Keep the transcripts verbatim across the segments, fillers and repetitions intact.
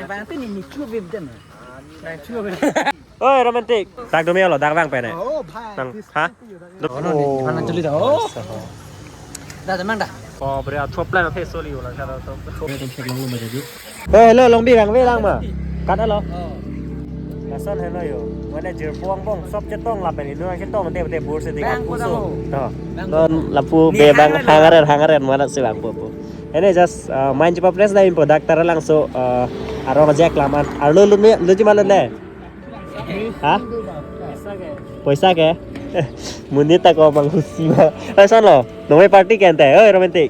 Bang te ni ni chu bib den. Oi, romantic. Dak dome lo, dak vang pen ne. Oh, bhai. Nang, ha? Duk. Oh, no, ni, mana juli dah. Oh. Dah, dah, mang dah. Oh, bre, athup plan phe soli ulang kata to. Oi, hello, Longbi, vangve lang ma. Kat alo. Oh. Lason hello yo. Mane jirpo angbong sop chetong lapen inu chetong de de bur se di. Bang, puso. Puso. To. Bang, non puso. Lapu ni be bang hangaren. Hangaren, hangaren mana si bang po po. Ene just, uh, main chepa press da impo dak Taralangso, uh, arong ajak laman. Arlo lumi luji malu le. Ha? Poisa ke? Monit ako manghusi ma. Lason lo. Nome party ke ante. Oi, romantic.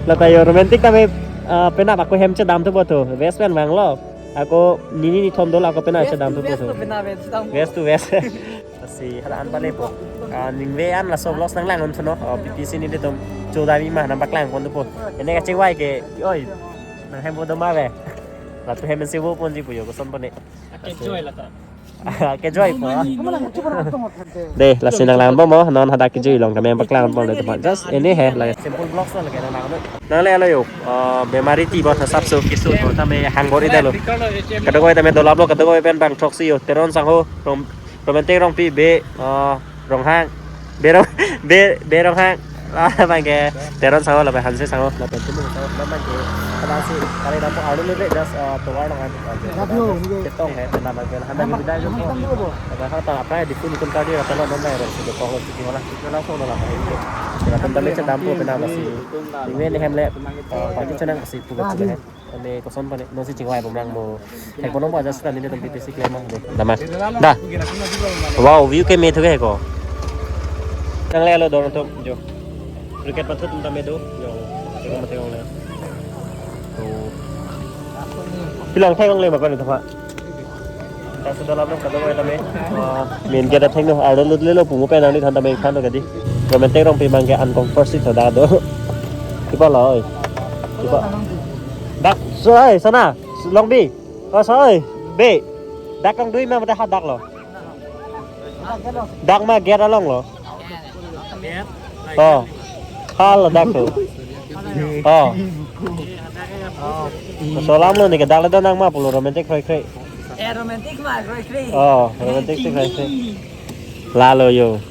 Lata yo romantic tame, ah, penap ako hem chedam thupo tho. Vest pen vanglo. Ako nini nithom dolo ako penap chedam thupo tho. Vest to vest. Lasi hala an pale po. Ah, ningve an laso vlogs nanglang un thuno. Oh, P P C nelitum chodami ma nangpaklang pon thupo. Ene kachingvai ke. Oi. Nang hem bo doma ve. Latu hem si vo ponji puyo koson pone. Kejoi lata. Kejoi po. De, lasi nanglang bom mo, non hadak kejoi along tame paklang bom le teman. Just ene he lake. Simple vlogs lo lake nanglang. Nangle alo yo, uh, bemari ti bot hasap so kisu to tame hanggor ida lo. Kadokave tame dolap lo, kadokave pen bang throksi yo. Teron Sangho, Rom-, Romantic Rongpi be, uh, Ronghang. Be Rong, be, be Ronghang. Ah, bang ke Teron Sangho lapen Hanse Sangho lapen Timung Sangho lapen bang ke. Kada si kali dampo arlo le be just, uh, tovar lo kan. Ketong he, tena bang ke. Handa ke bidai lo. Apa kata apa di sini kun kali rata lo non dai ro. Sudah kong lo cuci olah. Kita langsung olah. Kita tentang macam dampo kena masih. Ini ni hem le, uh, pagi cenang masih pugat sih. Ane koson pane, non si chingvai bomrang mo. Thek bonom aja sita nelitum P P C klem ma de. Daman. Da. Wow, view ke me thu ke ko. Nangle alo don to jo. Cricket patut tame do. Jo. Tengok tengok le. To. Pilang thek le ma ko ni tha. Laso dolap lo kadokave tame. Ah, main gate atheng lo, arlo lut le lo, pungu pen nangli than tame than lo kadi. Romantic Rongpi bang ke an kong first si thoda do. Kipa lo oi. Kipa. Dak so oi, sana, Longbi. Oh, so oi, be. Dak kong dui ma mata hadak lo. Dak ma gate along lo. Oh. Hal dak tu. Oh. Solam lo ni ke dak le do nang ma pulo romantic kroi kroi. Eh, romantic ma kroi kroi. Oh, romantic si kroi kroi. Lalo yo.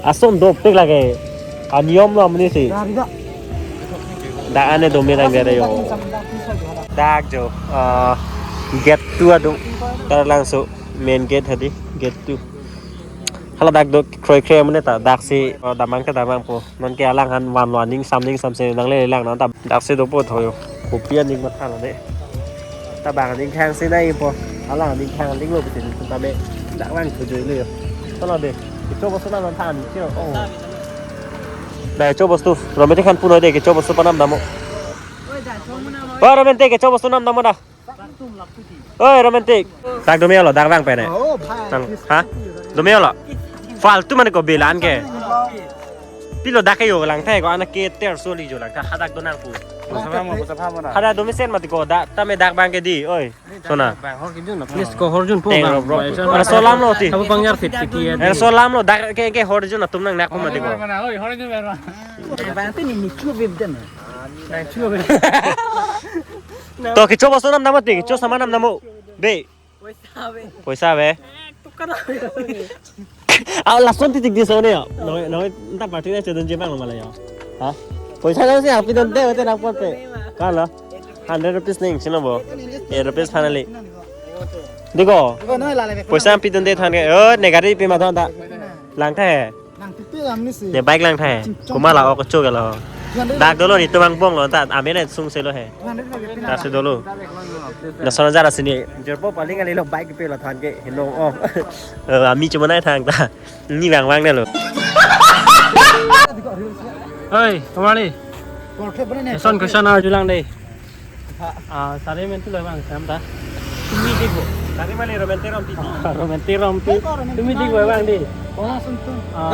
Ason dopik lake. Aniyom lo amni si. Dak ane dome nang gare yo. Dak jo. Ah, gate tu adung. Taralangso main gate hadi gate tu. Hala dak do kroi kroi mane ta dak si, oh, damang ke damang po. Non ke alang han van lo aning sam ning sam se nangle lang non ta dak si dopo thoyo. Kopi aning matha lo de. Ta bang aning khang si nai po. Alang aning khang aning lo betin ta me dak lang thu joi le yo. Tolo de. Kecho bostu nam non than kiro. Oh. Da kecho bostu. Romantic khan puno de kecho bostu panam damo. Oi, romantic kecho bostu nam damo da. Oi, romantic. Dak dome lo, dak vang pen ne. Oh, bhai. Tang, ha? Dome lo. Faltu mane ko bilan ke. Pilo dak ke yo lang the ko ana ke ter soli jo lang tha hadak do nang pu. Hada dome sen mati ko da tame dak vang ke di. Oi. Sona. Please ko horjun po. Teng bang. Rok, rok. Bai, sona. Ana solam lo ti. Abu pangyar fit kiti ya. Ana solam lo dak ke ke horjun atum nang nak mati ko. Mana, oi, horjun berma. Bang te ni ni chu bib den. Nang chu bib. To kecho bostu nam damo ti, kecho saman nam damo. Be. Poisa be. Poisa be. Tukar. Aw lason titik di sone yo. Noi noi enta party na chodun jebang lo mala yo. Ha? Poisa na si api don de hote nang pot pe. Kalo. Hundred rupees ning sino bo. Eight rupees finally. Diko. Poisa api don de than ke. Oh, negari pi ma than ta. Lang the. Nang tipi amni si. Ne bike lang the. Chingchong. Kuma la ok chok lo. Dak dolo ni tumang bong lo ta. Amen sung se lo he. Hundred lage pina. Dak si dolo. Na sono jara sini. Jerpo paling ali lo bike pe lo than ke helo. Oh. Eh, ami cuma naik thang ta. Ni bang bang ne lo. Oi, kemali. Portrait bana ne. Son question arju lang de. Ah, sari mentu lo bang, sam ta. Tumi di bo. Sari mane romantic rompi. Romantic rompi. Tumi di bo bang di. Bonglong Suntun. Ah,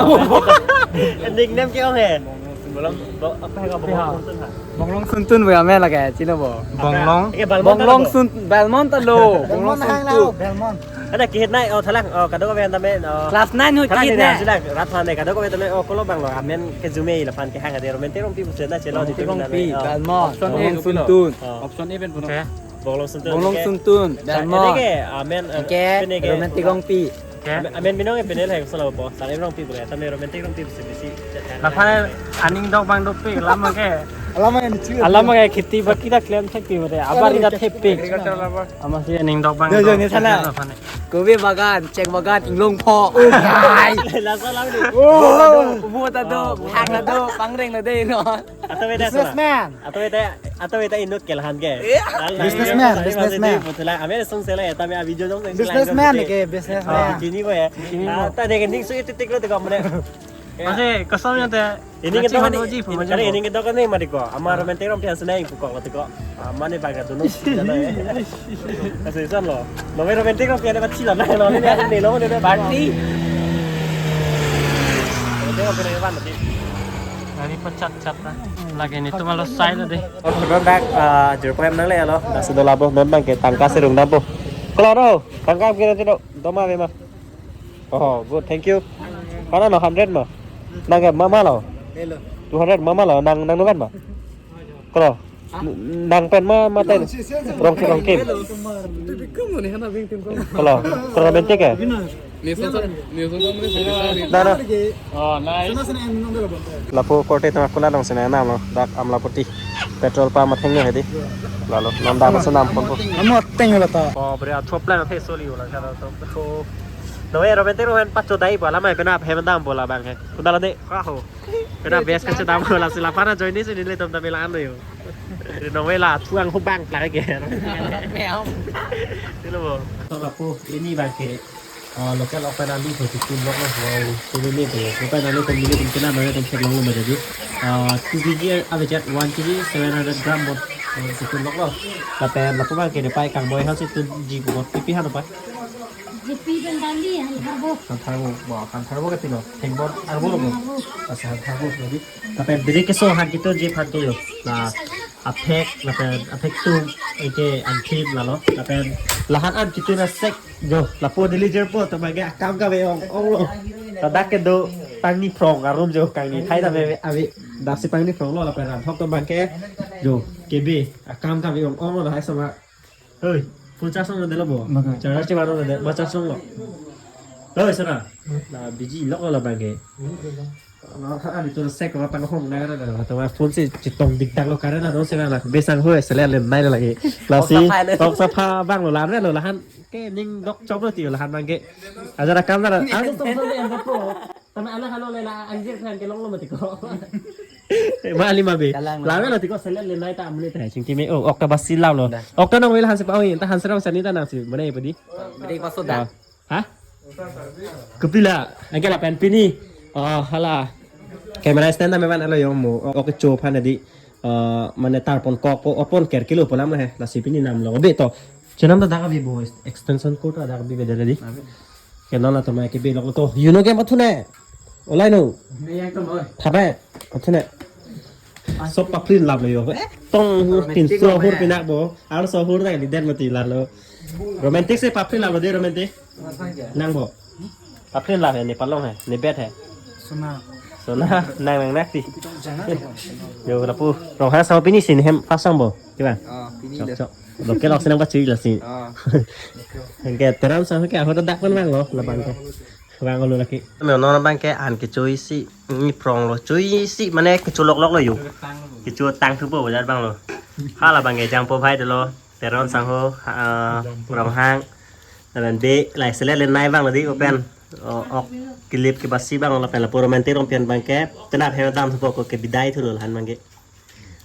nickname ke ong he? Bonglong, bo-, apa he ka Bonglong Suntun ha? Bonglong Suntun bo ya me lage, chino bo. Bonglong. Bonglong Suntun, Belmont alo. Bonglong Suntun. Belmont. Ada kehit nai, oh, thalang, oh, kadokave tame, oh. Class nine hu thalang kehit ne nai. Sudah rat thalang ne, kadokave tame, oh, kolo bang lo, amen ke jume la aphan kehang ade, romantic rongpi pusi na chelo di Romantic tu na rongpi, nai, oh. Dalmon, Option A, Bonglong Suntun. Oh. Option A pen puno. Oke. Bonglong Suntun, Bonglong oke. Suntun, Sa-, Dalmon. Ini ke, amen, eh, Oke, ini ke, romantic rongpi. Oke. Amen, amen binong ke penel hai, solo po, sa rongpi pu ya, tame romantic rongpi pusi bisi. La aphan aning dok bang dopik, alam ke. Alam ke nichu. Alam ke kheti baki ta klem thekpik mate, abar ida thepik. Agriculture alam. Amatsi aning dok bang Jo, jo, dopik, ni sana. Alam aphan. Kobe bagan, cheng bagan, inglong pho. Oh, hai. Laso alam ni. Oh. Ubu ta do, hang ta do, pangreng ta de no. Atau beda sana. Businessman. Atau beda, atau beda inut ke lahan ke. Iya. Lahan Businessman, lahan businessman. Lahan betul lah. Amen song sela ya, tame video song sela. Businessman ke, businessman. Ah, chini ko ya. Chini ko. Ah, ta de ning su itu tik lo tu kamu ne. Masih kosong ya teh. Ini kita kan, ini kita kan nih mari ko. Ama romantic rongpi asal naik pukok lo tu ko. Ama ne baga tu no. Masih san lo. Lo romantic rongpi ada bachi lo na lo ni ni lo ni. Party. Romantic rongpi ada ban tadi. Dari pecat-cat lah. Lagi ini tuh malu saya tadi. Oh, kebetulan dak, eh, jeruk em nang le lo. Dak sudah labo memang ke tangka serung dampo. Kalau do, tangka kira tidak, doma memang. Oh, good, thank you. Mana no hundred ma? Nang ke mama lo? Hello. Two hundred mama lo, nang, nang nukan ma? Kalau, nang pen ma, ma ten? Rong ki, rong kim. Kalau, kalau bentik ya? Nah, nah. Lapu korte tama kula dong sene nam lo, dak Amlapuri petrol pump atheng lo hedi. Lalo, non dam aso nam pon po. Amo teng lo ta. Oh, bre, athup lang the soli wala kara to. No, eh, romantic romantic pacho dai bola mai pena hem dam bola bang he. Kuna lo de, ka ho. Pena bes ka dam bola sila pana join ni sini le tom tamila ano yo. Ri no vela thuang ho bang pla ke. Meow. Tilo bo. To lapu ini bang ke. Ah, local open alu to chicken lok lo. Wow, ini ni to. Open alu to mili tum kena mana tum cek long lo jadi. Ah, two K G abe chat one K G seven hundred gram bot. Ah, chicken lok lo. Lapen lapu bang ke de pai kang boy house itu ji bot pipi han apa? Jipi pen dali, han tharbo. Han tharbo, wah, han tharbo ke tilo. Thengbor arbo lo. Asa han tharbo jadi. Lapen beri keso han kito jip han to yo. La aphek, lapen aphek tum, eke angthin lalo. Lapen lahan an kito na sek jo. Lapu deliver po, to mage akam kave ong ong lo. Ladak ke do pangni phrong arum jo kangni. Thai ta ave ave dasi pangni phrong lo lapen ram thok to bang ke jo kebe akam kave ong ong lo hai sama. Hoi, phone charge long lo de lo bo. Maka. Charge che baro de, ba charge long lo. Hoi, sana. Na busy lok lo la bang ke. Na tha ani to sek lo tang hong na na na. To phone si chetong dik dak lo kare na do sena na. Besang hoi sele le nai lagi. Lasi, Tok sapha le. Tok sapha bang lo lam lo lahan. Ke ning dok chop lo ti lahan bang ke. Ajar akam na. Ang tok tok le ang tok. Tame anak halo le la anjir khan ke long lo mati ko. Ma ali ma be. Kalang lo. Lame lo tiko selek le nai ta amni ta chingki me. Oh, ok ta basi lam lo. Dah. Ok ta nong vela hanse pa oi ta hanse rong sani ta nang si. Mana ya padi? Beri paso dah. Ha? Kopilo. Angke lapen pini. Oh, hala. Camera stand ta me ban alo yong mo. Ok cho phan di. Eh, mane tarpon kok po opon ker kilo polam he. Lasi pini nam lo. Be to. Chenam ta dak abi bo. Extension cord ta dak abi be dali. Abi. Ke non atum ke bilok to. You know ke mathune. Olai no. Ini yang tuh boy. Thabe. Mathune. Sob paprin lam lo yo. Eh, tong Romantic tin so lo hur ya. Pinak bo. Ar so hur na di den mati lalo. Romantic si paprin lam lo de romantic. Nang bo. Paprin lam he ni palong he. Ni bed he. Sona. Sona nang nang nak ti. Jangan. Yo lapu. Rong ha sa pini sin hem pasang bo. Kiba? Oh, pini Chok, dah. Chok. Local oxygen apa cuy lah sih. Ah. Angke Teron sang ke ahot dak pun bang lo, labang ke. Bang lo lagi. Ame non bang ke an ke cuy si, ni phrong lo cuy si, mane kecho lok lok lo yo. Kecho tang thu po bajar bang lo. Hala bang ke jang po bhai de lo. Teron sang ho, ah, Ronghang. Lapen de, lai selek le nai bang lo di open. O, ok, kilip ke basi bang lo lapen lapu romantic rongpian bang ke. Tenap hem dam thu po ko ke bidai thu lo lahan bang ke.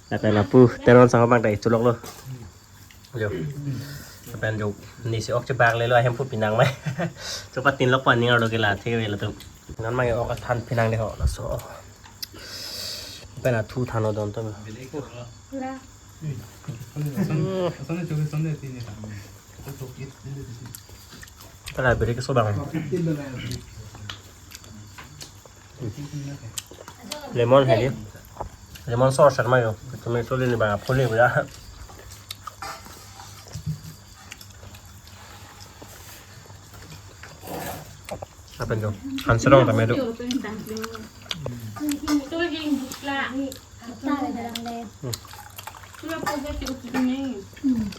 Lapen lapu Teron sang bang dai cholok lo. Jo. Lapen jo ni si ok chebak le lo ahem pu pinang mai. Chopa tin lok pan ning arlo ke la thek ve lo tu. Non mai ok than pinang de ho laso. Pen athu than lo don to. Pura. Pala beri keso bang. Lemon hai di. Lemon sauce sama yo. Tomato ini bang apun ni ya. Pen do. Han serong tame do.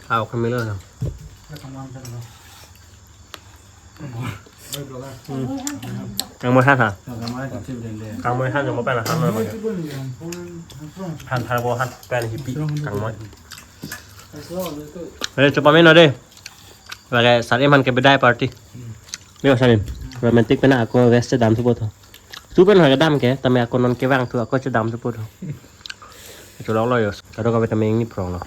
Aw, kemilo na. Kangmoi han ha. Kangmoi han jong pen han na. Han han bo han pen hipi kangmoi. Eh, chopame non de. Lake Sarim aphan ke bidai party. Ni Sarim. Romantic pen ako vest chedam thupo tho. Tu pen ha kedam ke, tame ako non kevang thu ako chedam thupo tho. Cholok lo yo. Kado kave tame ingni prong lo.